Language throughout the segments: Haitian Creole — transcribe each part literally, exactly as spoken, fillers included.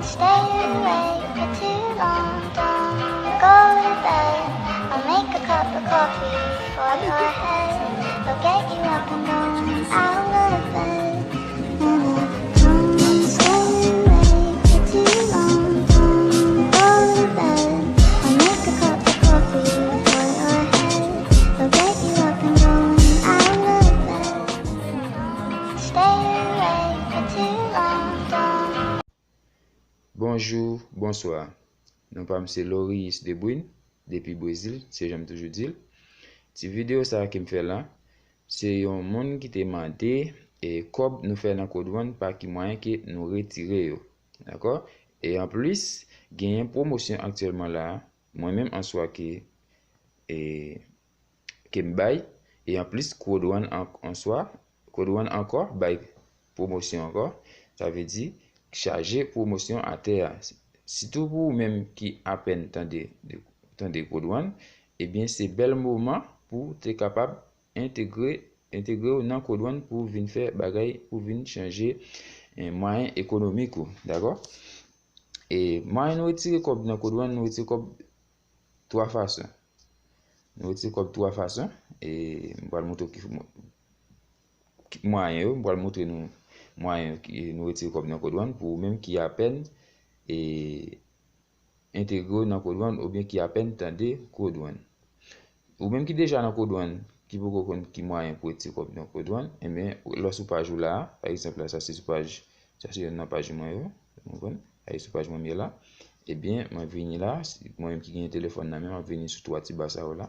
Stay awake for too long, don't go to bed. I'll make a cup of coffee for your head. I'll get you up and going out of bed. And I don't stay awake for too long, don't go to bed. I'll make a cup of coffee for your head. I'll get you up and going out of bed. Stay awake for too long, don't Bonjou, bonswa. Non pa m se Lorius Debrune, depi Brezil, se jan m toujou di l. Ti videyo sa a ke m fè la, se yon moun ki te mande e kòb nou fè nan Code One, pa ki mwayen ke nou retire yo. Dakò? E anplis, genyen pwomosyon aktyèlman la a, mwen menm an swa ke e ke m bay, e anplis Code One an, an swa, Code One ankò bay pwomosyon ankò, sa vle di chaje pwomosyon atè a. Sitou pou ou menm ki apèn tande, tande Code One, ebyen se bèl moman pou te kapab entegre, entegre w nan Code One pou vin fè bagay, pou vin chanje eh, mwayen ekonomik ou, dakò? E mwayen nou retire kòb nan Code One, nou retire kòb twa fason. Nou retire kòb twa fason. E m pral montre w ki, ki mwayen yo. M pral montre nou mwayen ki nou retire kòb nan Code One pou ou menm ki apèn e entegre w nan Code One oubyen ki apèn tande Code One. Ou menm ki deja nan Code One, ki poko konn ki mwayen pou retire kòb nan Code One, ebyen, lè w sou paj ou la a, pa egzanp la, sa se sou paj, sa se youn nan paj mwen yo, ou konprann? Sa se sou paj mwen m ye la. Ebyen, mwen vini la, si, mwen menm ki genyen telefòn nan men, mwen vini sou twa ti ba sa yo la.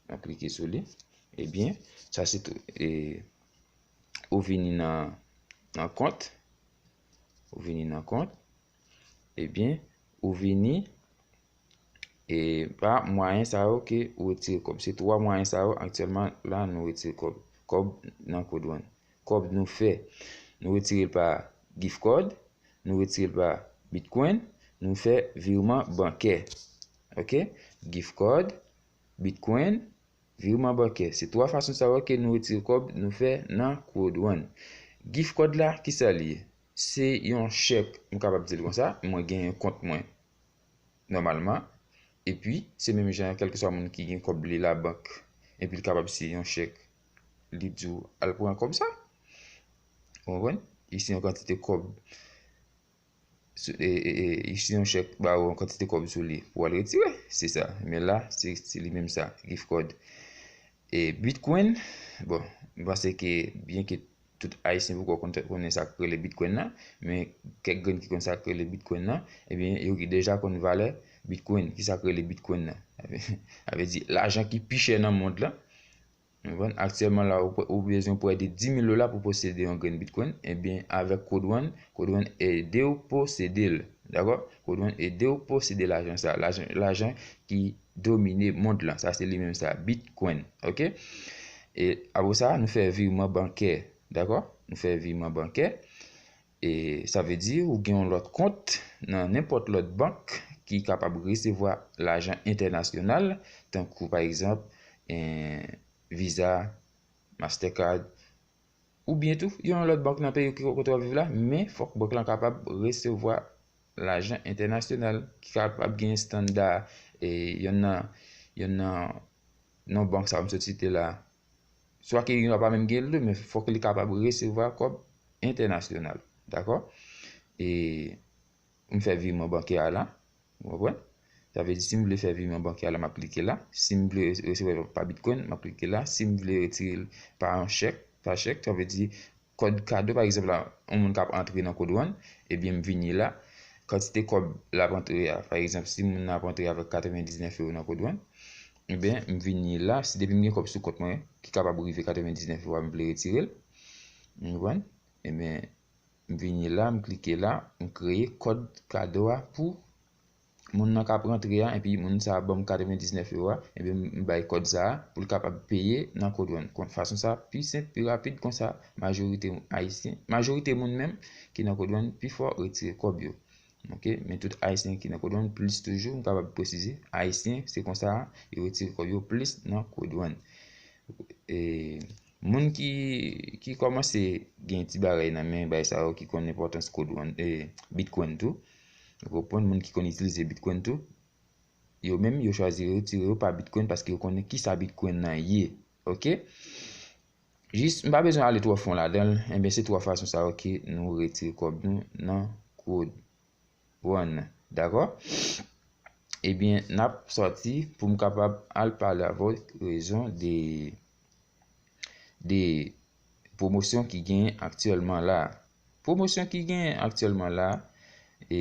Mwen klike sou li. Ebyen, sa se tou, e, ou vini nan, nan kont. Ou vini nan kont. Ebyen, ou vini e pa mwayen sa yo ke ou retire kòb. Se twa mwayen sa yo aktyèlman la nou retire kòb. Kòb nan Code One. Kòb nou fè. Nou retire l pa gift card, nou retire l pa Bitcoin, nou fè virman bankè. Ok? Gift card, Bitcoin, virman bankè. Se twa fason sa yo ke nou retire kòb nou fè nan Code One. Gift card la, kisa li ye? Se yon chèk, m kapab di l konsa, mwen gen yon kont mwen nòmalman. Epi, se menm jan, kèlkeswa moun ki gen kòb li labank, epi l kapab si yon chèk, li di w al pran kòb sa. Ou konprann? Li si yon kantite kòb, si yon chèk ba ou yon kantite kòb sou li pou w al retire. Se sa. Men la, se, se li menm sa, gift card. E Bitcoin, bon, m panse ke byen ke tout Ayisyen poko konn, konnen sa k rele Bitcoin nan, men kèk grenn ki konn sa k rele Bitcoin nan, ebyen, yo deja konn valè Bitcoin. Kisa k rele Bitcoin nan? Sa vle di, lajan ki pi chè nan mond lan. Ou konprann? Aktyèlman la, ou, ou bezwen prè de dis mil dola pou posede yon grenn Bitcoin. Ebyen, avèk Code One, Code One ede w posede l. Dakò? Code One ede w posede lajan sa. Lajan, lajan ki domine mond lan. Sa se li menm sa, Bitcoin. Ok? E apre sa, nou fè virman bankè. Dakò? Nou fè virman bankè. E sa vle di ou gen yon lòt kont nan nenpòt lòt bank ki kapab resevwa lajan entènasyonal, tankou pa egzanp, en, Visa, Mastercard, oubyen tou yon lòt bank nan peyi ki kote w ap viv la, men fòk bank lan kapab resevwa lajan entènasyonal, ki kapab gen estanda, e, yonn nan, yonn nan non bank sa yo m sot site la, swa ke li pa menm gen l tou, men fòk li kapab resevwa kòb entènasyonal. Dakò? E m fè virman bankè a la. Ou konprann? Sa vle di, si m vle fè virman bankè a la, m ap klike la. Si m vle resevwa pa Bitcoin, m ap klike la. Si m vle retire l pa yon chèk, pa chèk, sa vle di, kòd kado, pa egzanp la, yon moun k ap antre nan Code One, ebyen, m vini la. Kantite kòb l ap antre a, pa egzanp, si moun nan ap antre avèk katrevendiznèf ewo nan Code One, ebyen, m vini la, si depi m gen kòb sou kont mwen, ki kapab rive katrevendiznèf ewo a, m vle retire l. Ou konprann? Ebyen, m vini la, m klike la, m kreye kòd kado a pou moun nan k ap rantre a, epi moun sa a ban m katrevendiznèf ewo a, ebyen, m bay kòd sa a pou l kapab peye nan Code One. Kon, fason sa a pi senp, pi rapid, konsa, majorite Ayisyen, majorite moun menm ki nan Code One pi fò retire kòb yo. Ok? Men tout Ayisyen ki nan Code One, plis toujou, m kapab presize, Ayisyen, se konsa yo retire kòb yo plis nan Code One. E, moun ki, ki kòmanse gen ti bagay nan men, bagay sa yo ki konn enpòtans Code One, e, Bitcoin tou. Ou konprann, moun ki konn itilize Bitcoin tou, yo menm, yo chwazi retire yo pa Bitcoin paske yo konnen kisa Bitcoin nan ye. Ok? Jis, m pa bezwen ale twò fon ladan l, enben se twa fason sa yo ke nou retire kòb nou nan Code One. Dakò? Ebyen, n ap sòti pou m kapab al pale avèk rezon de, de pwomosyon ki genyen aktyèlman la. Pwomosyon ki genyen aktyèlman la, e,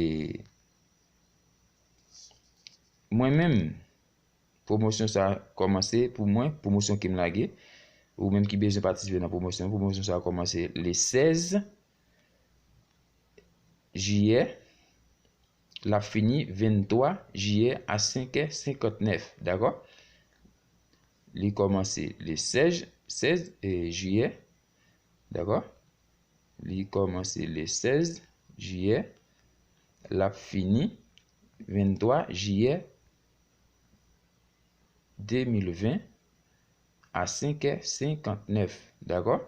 mwen menm, pwomosyon sa a kòmanse pou mwen, pwomosyon ke m lage. Ou menm ki bezwen patisipe nan pwomosyon, pwomosyon sa a kòmanse le sèz jiyè, l ap fini venntwa jiyè a senk è senkantnèf, dakò? Li kòmanse le sèz, sèz, e, jiyè, dakò? Li kòmanse le sèz jiyè, l ap fini venntwa jiyè de mil ven a senk è senkantnèf, dakò?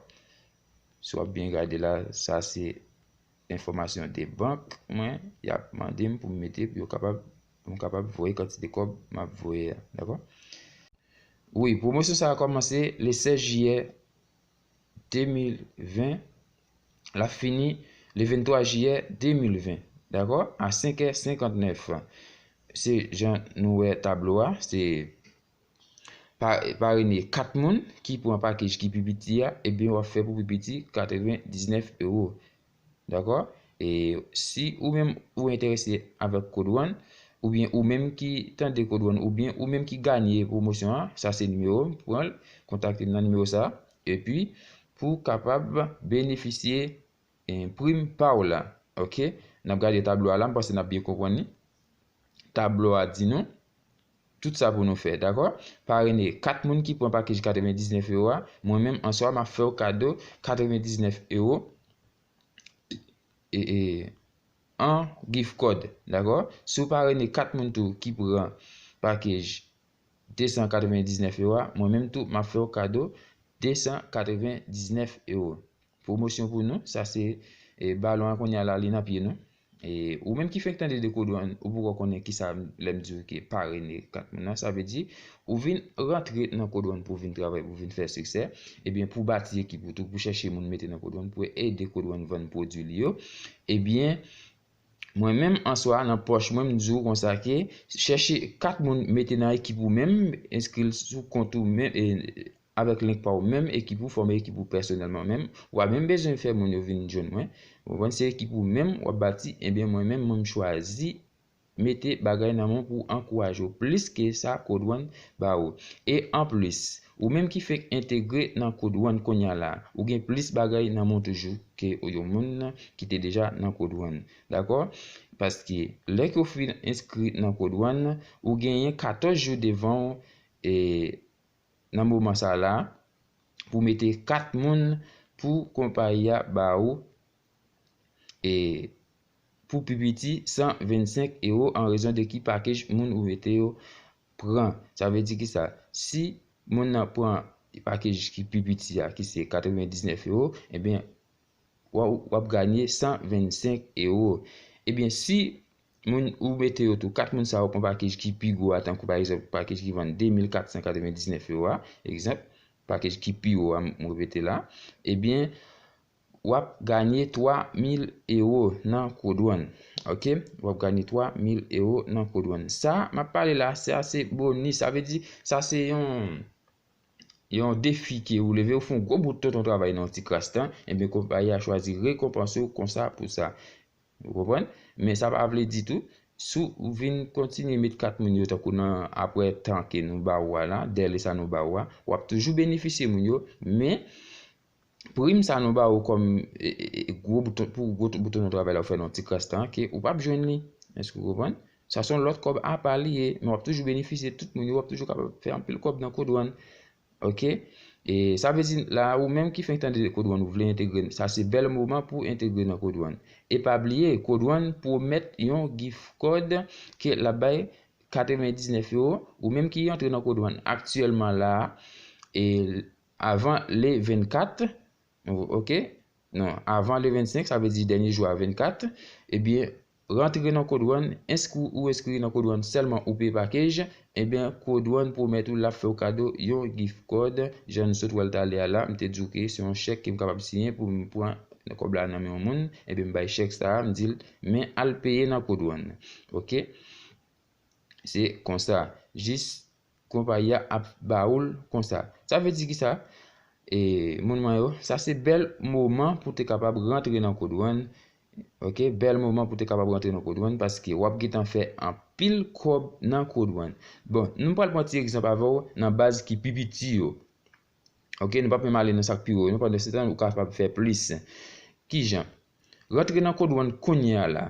Si w ap byen gade la, sa se enfòmasyon de bank mwen, y ap mande m pou m mete pou yo kapab, pou m kapab voye kantite kòb m ap voye a, dakò? Wi, pwomosyon sa a kòmanse le sèz jiyè de mil ven, l ap fini le venntwa jiyè de mil ven, dakò? A senk è senkantnèf. Se jan nou wè tablo a, se pa-, parene kat moun ki pran pakej ki pi piti a, ebyen w ap fè pou pi piti katrevendiznèf ewo. Dakò? E si ou menm ou enterese avèk Code One, oubyen ou menm ki tande Code One, oubyen ou menm ki ganye pwomosyon an, sa se nimewo m, pran l, kontakte m nan nimewo sa a, epi pou w kapab benefisye, e, prim pa w la. Ok? N ap gade tablo a la, m panse n ap byen konprann li. Tablo a di nou tout sa pou nou fè, dakò? Parene kat moun ki pran pakej katrevendiznèf ewo a, mwen menm an swa m ap fè w kado katrevendiznèf ewo, e, e, an gift card, dakò? Si w parene kat moun tou ki pran pakej de san katrevendiznèf ewo a, mwen menm tou m ap fè w kado de san katrevendiznèf ewo. Pwomosyon pou nou, sa se, e, balon an kounye a la, li nan pye nou. E, ou menm ki fenk tande de Code One, ou poko konnen kisa lè m di w ke parene kat moun nan, sa vle di, ou vin rantre nan Code One pou vin travay, pou vin fè siksè, ebyen, pou bati ekip ou tou, pou chèche moun mete nan Code One, pou ede Code One vann pwodui li yo, ebyen, mwen menm, an swa, nan pòch mwen, m di w konsa ke chèche kat moun mete nan ekip ou menm, enskri l sou kont ou menm, e, avèk link pa w menm, ekip ou, fòme ekip ou pèsonèlman menm. W a menm bezwen fè moun yo vin jwenn mwen. Ou konprann, se ekip ou menm w ap bati, ebyen mwen menm, mwen m chwazi mete bagay nan men w pou ankouraje w plis ke sa Code One ba ou. E anplis, ou menm ki fenk entegre nan Code One kounye a la, ou gen plis bagay nan men w toujou ke yon moun ki te deja nan Code One. Dakò? Paske lè ke w fin enskri nan Code One, ou genyen katòz jou devan w, e, nan moman sa la, pou mete kat moun pou konpayi a ba ou, e, pou pi piti san vennsenk ewo an rezon de ki pakej moun ou mete yo pran. Sa vle di ki sa? Si moun nan pran pakej ki pi piti a, ki se katrevendiznèf ewo, ebyen, w a, w ap ganye san vennsenk ewo. Ebyen, si moun ou mete yo tou, kat moun sa yo pran pakej ki pi gwo a, tankou pa egzanp, pakej ki vann de mil kat san katrevendiznèf ewo a, egzanp, pakej ki pi wo a, m repete la, ebyen, w ap ganye twa mil ewo nan Code One. Ok? W ap ganye twa mil ewo nan Code One. Sa, m ap pale la, sa se bonis. Sa vle di, sa se yon, yon defi ke ou leve, ou fè yon gwo bout tonton travay nan yon ti kras tan, ebyen, konpayi a chwazi rekonpanse w konsa pou sa. Ou konprann? Men sa pa vle di tou, si w vin kontinye met kat moun yo tankou nan apre tan ke nou ba ou a la, dèle sa nou ba ou a, w ap toujou benefisye moun yo, men prim sa nou ba ou kòm, e, e, e, gwo bouton, pou gwo bouton nan travay la ou fè nan ti kras tan, ke ou p ap jwenn li. Èske w konprann? Sa se yon lòt kòb apa li ye, men w ap toujou benefisye tout moun yo, w ap toujou kapab fè anpil kòb nan Code One. Ok? E sa vle di la, ou menm ki fenk tande Code One, ou vle entegre, sa se bèl moman pou entegre nan Code One. E pa bliye, Code One pwomèt yon gift card ke l ap bay katrevendiznèf ewo, ou menm ki antre nan Code One aktyèlman la, e avan le vennkat, ok? non, avan le vennsenk, sa vle di dènye jou a vennkat, ebyen, rantre nan Code One, enskri ou enskri nan Code One sèlman ou peye pakej, ebyen, Code One pwomèt ou l ap fè w kado yon gift card, jan nou sot wè l talè a la, m te di w ke se yon chèk ke m kapab siyen pou m pran kòb la nan men yon moun, ebyen, m bay chèk sa a, m di l, men al peye nan Code One. Oke? Se konsa. Jis konpayi a ap ba ou l konsa. Sa vle di ki sa? E, moun mwen yo, sa se bèl moman pou te kapab rantre nan Code One. Oke, bèl moman pou te kapab rantre nan Code One paske w ap gentan fè anpil kòb nan Code One. Bon, nou pral pran ti egzanp avè w nan baz ki pi piti yo. Oke, nou p ap menm ale nan sa k pi wo, nou pandan se tan ou kapab fè plis. Kijan? Rantre nan Code One kounye a la.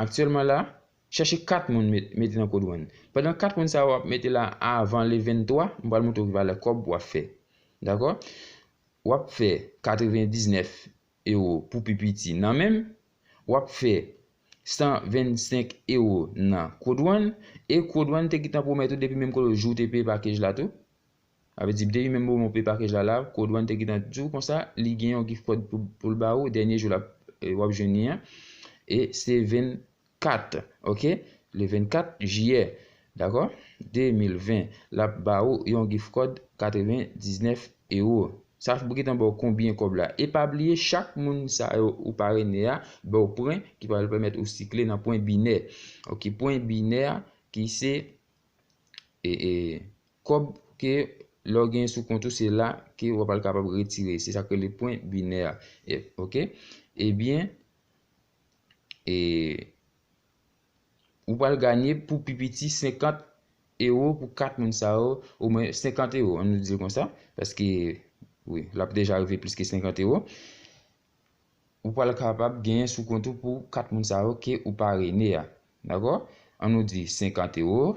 Aktyèlman la, chèche kat moun met, mete nan Code One. Pandan kat moun sa yo w ap mete la avan le venntwa, m pral montre w ki valè kòb w ap fè. Dakò? W ap fè katrevendiznèf ewo pou pi piti nan menm, w ap fè san vennsenk ewo nan Code One, e Code One te gentan pwomèt ou depi menm kote jou te peye pakej la tou. Sa vle di, depi menm moman w peye pakej la la, Code One te gentan di w konsa, li gen yon gift card pou, pou l ba ou, dènye jou l ap, e, w ap jwenn li an, e se vennkat, oke? Le vennkat jiyè, dakò? De mil ven, l ap ba ou yon gift card katrevendiznèf ewo. Sa ap gentan ba w konbyen kòb la. E pa bliye, chak moun sa yo ou parene a, ba w pwen ki pral pèmèt ou sikle nan pwen binè. Oke, pwen binè a ki se, e, e, kòb ke lè w gen sou kont ou, se la ke w pral kapab retire. Se sa k rele pwen binè a. E, oke? Ebyen, e, ou pral ganye pou pi piti senkant ewo pou kat moun sa yo, omwen senkant ewo, ann nou di l konsa, paske, wi, l ap deja rive plis ke senkant ewo. Ou pral kapab genyen sou kont ou pou kat moun sa yo ke ou parene a. Dakò? Ann nou di senkant ewo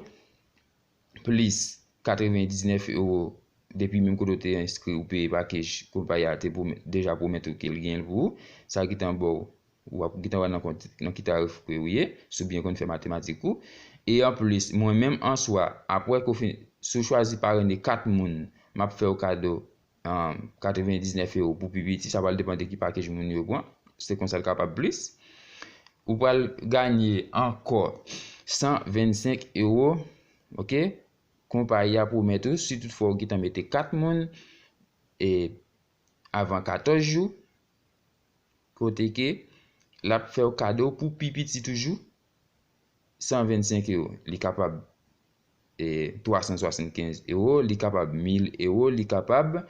plis katrevendiznèf ewo depi menm kote w te enskri ou peye pakej konpayi a te pwomè-, deja pwomèt ou ke l genyen l pou ou. Sa gentan ba w, w ap gentan wè nan kont, nan ki tarif ke ou ye, si w byen konn fè matematik ou. E anplis, mwen menm an swa, apre ke w fin, si w chwazi parene kat moun, m ap fè w kado, um, katrevendiznèf ewo pou pi piti, sa pral depann de ki pakej moun yo pran. Se konsa l kapab plis. Ou pral ganye ankò san vennsenk ewo, oke? Konpayi a pwomèt ou, si toutfwa w gentan mete kat moun, e avan katòz jou, kote ke l ap fè w kado pou pi piti toujou, san vennsenk ewo. Li kapab, e, twa san swasannkenz ewo, li kapab mil ewo, li kapab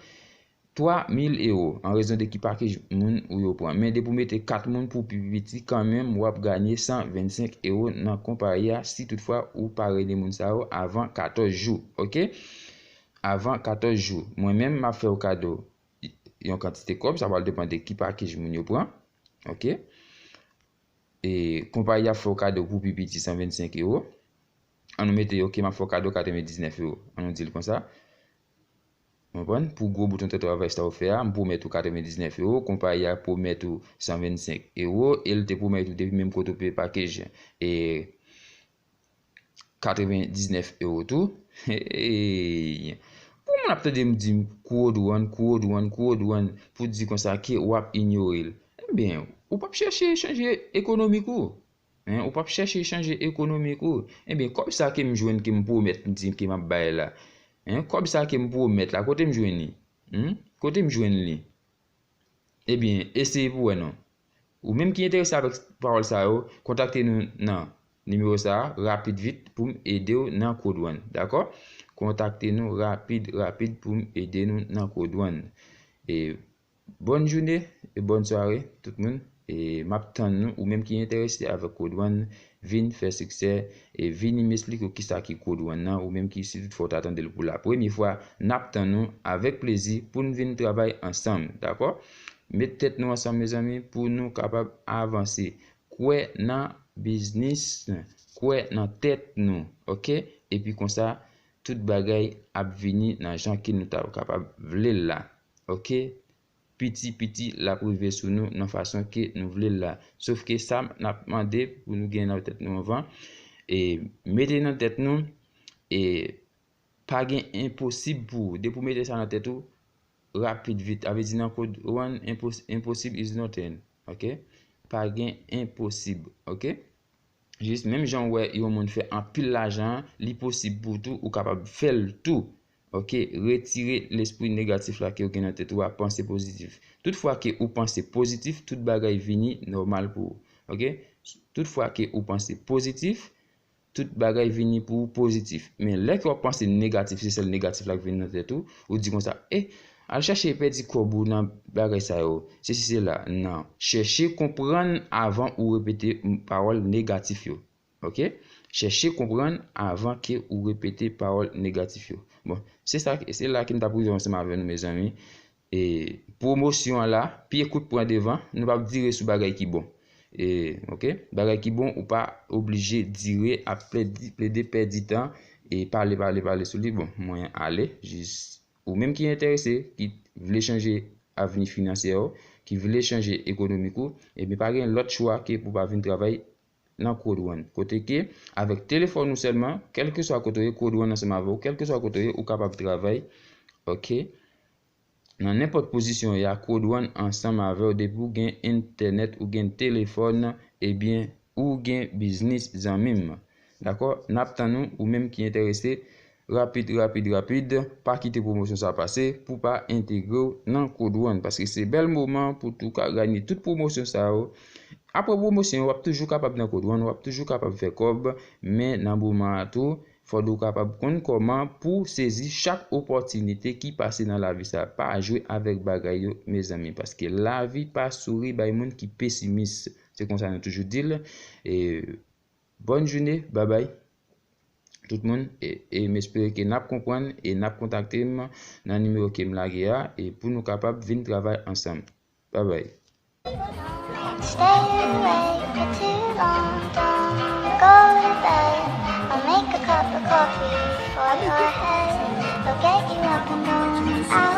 twa mil ewo, an rezon de ki pakej moun ou yo pran. Men depi w mete kat moun pou pi piti, kanmenm, w ap ganye san vennsenk ewo nan konpayi a, si toutfwa ou parene moun sa yo avan katòz jou, oke? Avan katòz jou. Mwen menm, m ap fè w kado yon kantite kòb, sa pral depann de ki pakej moun yo pran, oke? E konpayi a fè w kado pou pi piti san vennsenk ewo. Ann nou mete, oke, m ap fè w kado katrevendiznèf ewo. Ann nou di l konsa. Ou konprann? Pou gwo bout entèt travay sa w fè a, m pwomèt ou katrevendiznèf ewo, konpayi a pwomèt ou san vennsenk ewo, e l te pwomèt ou depi menm kote w peye pakej, e katrevendiznèf ewo tou. Hey! Pou moun ap tande m di m Code One, Code One, Code One, pou di konsa ke w ap inyore l. Ebyen, ou p ap chèche chanje ekonomik ou. Hein, ou p ap chèche chanje ekonomik ou. Ebyen, kòb sa ke m jwenn, ke m pwomèt, m di ke m ap bay la. Hein, kòb sa ke m pwomèt la, kote m jwenn li? Hmm? Kote m jwenn li? Ebyen, eseye pou wè non. Ou menm ki enterese avèk pawòl sa yo, kontakte nou nan nimewo sa a, rapid vit, pou m ede w nan Code One, dakò? Kontakte nou rapid, rapid pou m ede nou nan Code One. E bòn jounen e bòn sware, tout moun. E m ap tann nou, ou menm ki enterese avèk Code One, vin fè siksè, e vini m esplike w kisa ki Code One nan, ou menm ki si toutfwa w ta tande l pou la premye fwa, n ap tann nou avèk plezi pou n vin travay ansanm, dakò? Met tèt nou ansanm, mezanmi, pou nou kapab avanse. Kwè nan biznis, kwè nan tèt nou, oke? Epi konsa, tout bagay ap vini nan jan ke nou ta kapab vle l la, oke? Piti piti, l ap rive sou nou nan fason ke nou vle l la. Sof ke sa n ap mande pou nou gen nan tèt nou anvan, e mete nan tèt nou, e pa gen enposib pou ou. Depi w mete sa nan tèt ou, rapid vit. A vle di nan Code One, impos- impossible is nothing. Ok? Pa gen enposib. Ok? Jis menm jan w wè yon moun fè anpil lajan, li posib pou tou, ou kapab fè l tou. Ok? Retire lespri negatif la ke w gen nan tèt ou a, panse pozitif. Tout fwa ke ou panse pozitif, tout bagay vini nòmal pou ou. Ok? Tout fwa ke ou panse pozitif, tout bagay vini pou ou pozitif. Men lè ke w ap panse negatif, se sèl negatif la k vin nan tèt ou, ou di konsa, eh, al chèche pèdi kòb ou nan bagay sa yo, sesi sela, nan. Chèche konprann avan ou repete pawòl negatif yo. Ok? Chèche konprann avan ke ou repete pawòl negatif yo. Bon, se sa, se la ke m t ap rive ansanm avè nou, mezanmi. E pwomosyon an la, pye kout pran devan, nou p ap dire sou bagay ki bon. E, ok? Bagay ki bon, ou pa oblije dire ap plede, plede pèdi tan e pale, pale, pale sou li. Bon, mwen ale, jis ou menm ki enterese, ki vle chanje avni finansyè ou, ki vle chanje ekonomik ou, ebyen pa gen lòt chwa ke pou pa vin travay nan Code One. Kote ke, avèk telefòn ou sèlman, kèlkeswa kote w ye, Code One ansanm avè w, kèlkeswa kote w ye, ou kapab travay, ok? Nan nenpòt pozisyon w ye a, Code One ansanm avè w, depi w gen entènèt, ou gen telefòn, ebyen, ou gen biznis, zanmi m. Dakò? N ap tann ou, ou menm ki enterese, rapid, rapid, rapid, pa kite pwomosyon sa pase pou pa entegre w nan Code One, paske se bèl moman pou tou ka ganye tout pwomosyon sa yo. Apre pwomosyon, w ap toujou kapab nan Code One, w ap toujou kapab fè kòb, men nan moman an tou, fòk ou kapab konn kòman pou sezi chak opòtinite ki pase nan lavi sa. Pa jwe avèk bagay yo, mezanmi, paske lavi pa souri bay moun ki pesimis. Se konsa nou toujou di l. E, bòn jounen, babay tout moun. E, e m espere ke n ap konprann e n ap kontakte m nan nimewo ke m lage a, e pou nou kapab vin travay ansanm. Babay. Stay awake for too long, don't go to bed. I'll make a cup of coffee for your head. I'll get you up and going out.